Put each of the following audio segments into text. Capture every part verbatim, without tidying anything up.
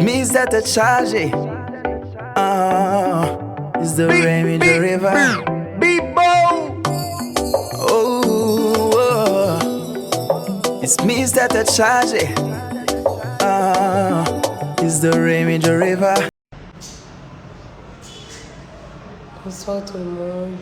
Miss Tèt Chaje. Ah, it's the Remy the River. Big Bo. Oh, oh. It's Miss Tèt Chaje. Ah, it's the Remy the River. Bonsoir tout le monde.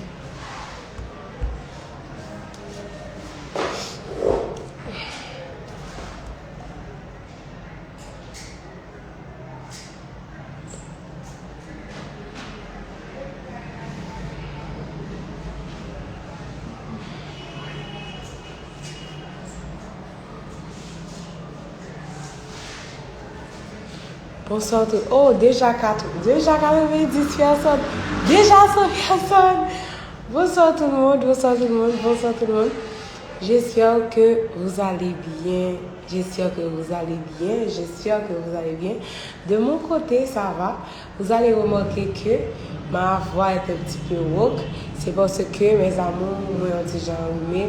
Bonsoir tout. Oh, deja kat, deja katrevendis pèsòn. Deja san pèsòn. Bonsoir tout le monde, bonsoir tout le monde, bonsoir tout le monde. J'espère que vous allez bien. J'espère que vous allez bien. J'espère que vous allez bien. De mon côté, ça va. Vous allez remarquer que ma voix est un petit peu rauque. C'est parce que, mes amours, mwen yon ti jan anrime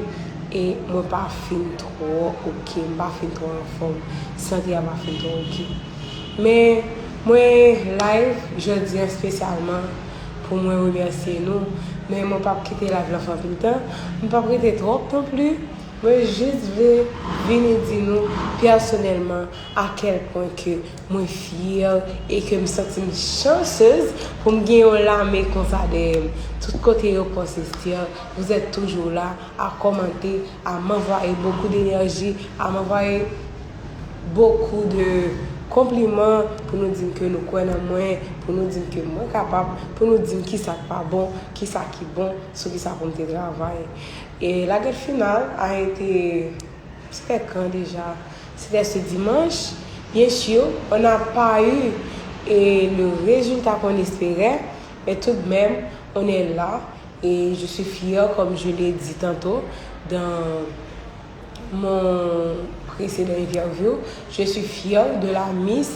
e mwen pa fin twò oke, m pa fin twò anfòm. Sante a pa fin twò oke. Men mwen live jodi a espesyalman pou mwen remèsye nou. Men mwen p ap kite live la fè anpil tan. M p ap rete twòp non plis. Mwen jis vle vini di nou pèsonèlman a kèl pwen ke mwen fyè e ke m santi m chansez pou m gen yon lame konsa dèyè m. Tout kote yo pòs Esther, vous êtes toujours là à commenter, à m'envoyer beaucoup d'énergie, à m'envoyer beaucoup de compliments pou nou di m ke nou kwè nan mwen, pou nou di m ke mwen kapab, pou nou di m kisa k pa bon, kisa ki bon, sou kisa pou m te travay. Et la grande finale a été, c'était quand déjà? C'était ce dimanche. Bien sûr, on n'a pas eu, eh, le résultat qu'on espérait, mais tout de même, on est là. Et je suis fière, comme je l'ai dit tantôt dans mon précédent interview, je suis fière de la Miss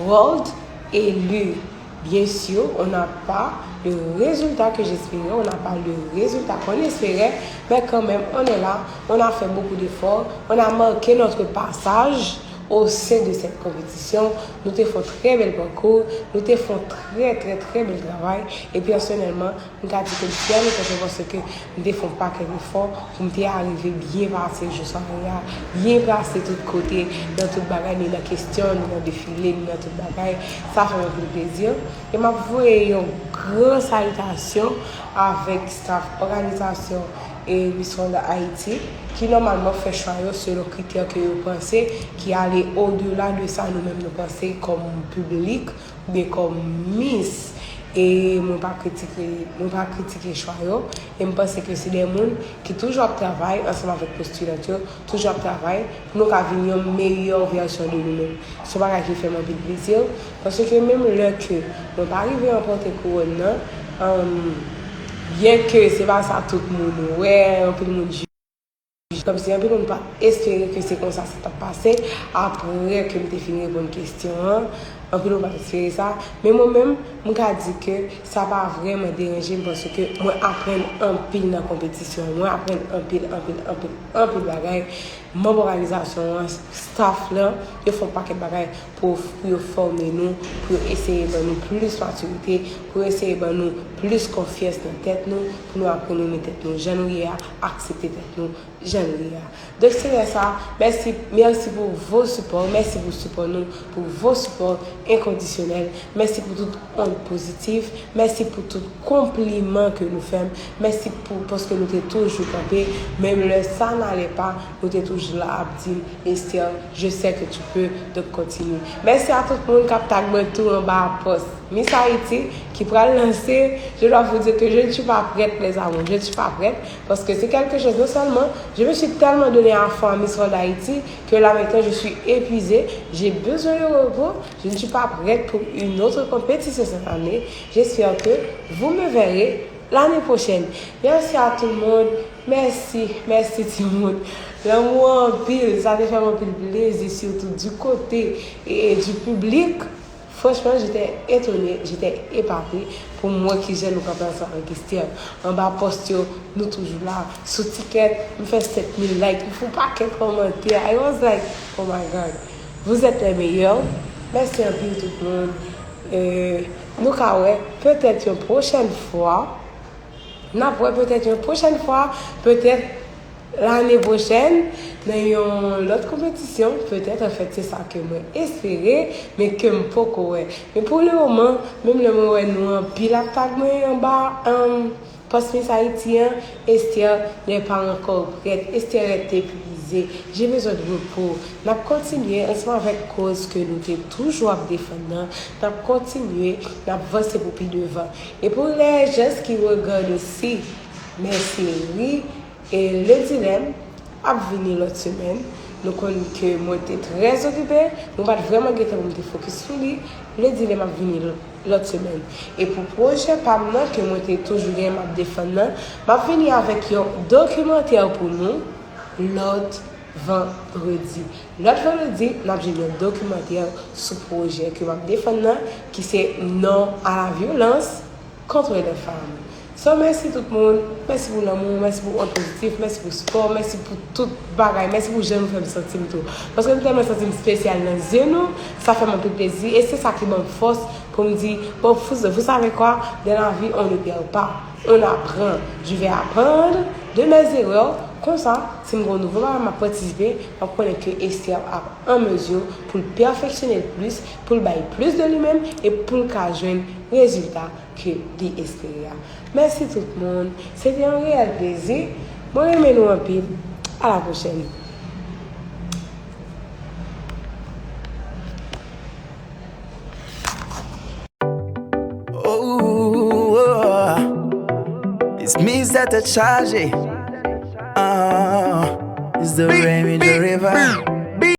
World élue. Bien sûr, on n'a pas le résultat que j'espérais, on n'a pas le résultat qu'on espérait, mais quand même, on est là, on a fait beaucoup d'efforts, on a marqué notre passage au sein de cette compétition. Nou te fè yon trè bèl pakou, nou te fè yon trè, trè, trè bèl travay. E pèsonèlman, m ka di ke m fyè de tèt mwen paske m te fè yon pakèt efò pou m te arive byen pase jou sware a, byen pase tout kote, nan tout bagay, ni nan kesyon, ni nan defile, ni nan tout bagay. Sa fè m anpil plezi. E m ap voye yon gran salitasyon avèk staff òganizasyon e Miss World Haïti, ki nòmalman fè chwa yo selon kritè ke yo panse ki ale odela de sa nou menm nou panse kòm piblik oubyen kòm Miss. E mwen pa kritike, mwen pa kritike chwa yo. E m panse ke se de moun ki toujou ap travay ansanm avèk postilant yo, toujou ap travay pou nou ka vin yon meyè vèsyon de nou menm. Se yon bagay ki fè m anpil plezi, paske menm lè ke mwen pa rive ranpòte kouwòn nan, um, byen ke se pa sa tout moun wè, anpil moun jije, kòmsi anpil moun pa t espere ke se konsa sa t ap pase, apre ke m te fin reponn kesyon an, anpil moun pa t espere sa, men mwen menm, m ka di ke sa pa vrèman deranje m, paske mwen aprann anpil nan konpetisyon an, mwen aprann anpil, anpil, anpil, anpil bagay. Manm òganizasyon an, staff lan, yo fè yon pakèt bagay pou, pou yo fòme nou, pou yo eseye ban nou plis matirite, pou yo eseye ban nou plis konfyans nan tèt nou, pou nou aprann renmen tèt nou jan nou ye a, aksepte tèt nou jan nou ye a. Donk, se lè sa, mèsi, mèsi pou vo sipò, mèsi pou sipò nou, pou vo sipò enkondisyonèl, mèsi pou tout ond pozitif, mèsi pou tout konpliman ke nou fè m, mèsi pou, paske nou te toujou kanpe, menm lè sa n ale pa, nou te toujou la ap di m, Esther, je sais que tu peux, donc continue. Mèsi a tout moun k ap tag mwen tou anba pòs Miss Haïti ki pral lanse. Je dois vous dire que je ne suis pas prête, mes amours, je ne suis pas prête, parce que c'est quelque chose, non seulement je me suis tellement donné à fond à Miss World Haïti que là maintenant je suis épuisée, j'ai besoin de repos, je ne suis pas prête pour une autre compétition cette année. J'espère que vous me verrez l'année prochaine. Mèsi a tout moun. Mèsi, mèsi timoun. Lanmou anpil, sa te fè m anpil plezi, sitou du kote e, e du piblik. Franchman, j'étais étonnée, j'étais épatée pou m wè kijan nou kanpe ansanm avèk Esther. Anba pòs yo, nou toujou la. Sou tikèt, m fè sèt mil like, m fè yon pakèt kòmantè. I was like, oh my God, vous êtes les meilleurs. Mèsi anpil tout moun. E, nou ka wè petèt yon pwochèn fwa. N ap wè petèt yon pwochèn fwa, petèt lane pwochèn, nan yon lòt konpetisyon, petèt, anfèt, se sa ke mwen espere, men ke m poko wè. Men pou le moman, menm lè mwen wè nou anpil ap tag mwen anba, um, Post Miss Haïti an, Esther n'est pas encore prête. Esther est épuisée. J'ai besoin de repos. N ap kontinye ansanm avèk koz ke nou te toujou ap defann nan. N ap kontinye, n ap vanse pou pi devan. E pou les gens qui regardent aussi mes séries, e Le Dilemme ap vini lòt semèn. Nou konn ke mwen te trè okipe, mwen pa t vrèman gen tan pou m te fokis sou li. Le Dilemme ap vini lòt semèn. E pou pwojè pa m nan, ke mwen te toujou gen, m ap defann nan, m ap vini avèk yon dokimantè pou nou lòt vandredi. Lòt vandredi, n ap jwenn yon dokimantè sou pwojè ke m ap defann nan, ki se Non à la violence contre les femmes. So, mèsi tout moun. Mèsi pou lanmou, mèsi pou onn pozitif, mèsi pou sipò, mèsi pou tout bagay, mèsi pou jan nou fè m santi m tou. Paske m tèlman santi m espesyal nan zye nou, sa fè m anpil plezi, e se sa ki ban m fòs pou m di, bon, vous, vous savez quoi, dans la vie, on ne perd pas, on apprend. Je vais apprendre de mes erreurs. Konsa, si m gen yon nouvo bagay m ap patisipe, m ap konnen ke Esther ap an mezi pou l pèfeksyone l plis, pou l bay plis de li menm, e pou l ka jwenn rezilta ke li espere a. Mèsi tout moun. Se te yon reyèl plezi. Mwen renmen nou anpil. A la pwochèn. Oh, oh, it's me that the charge. Uh, it's the rain in the river.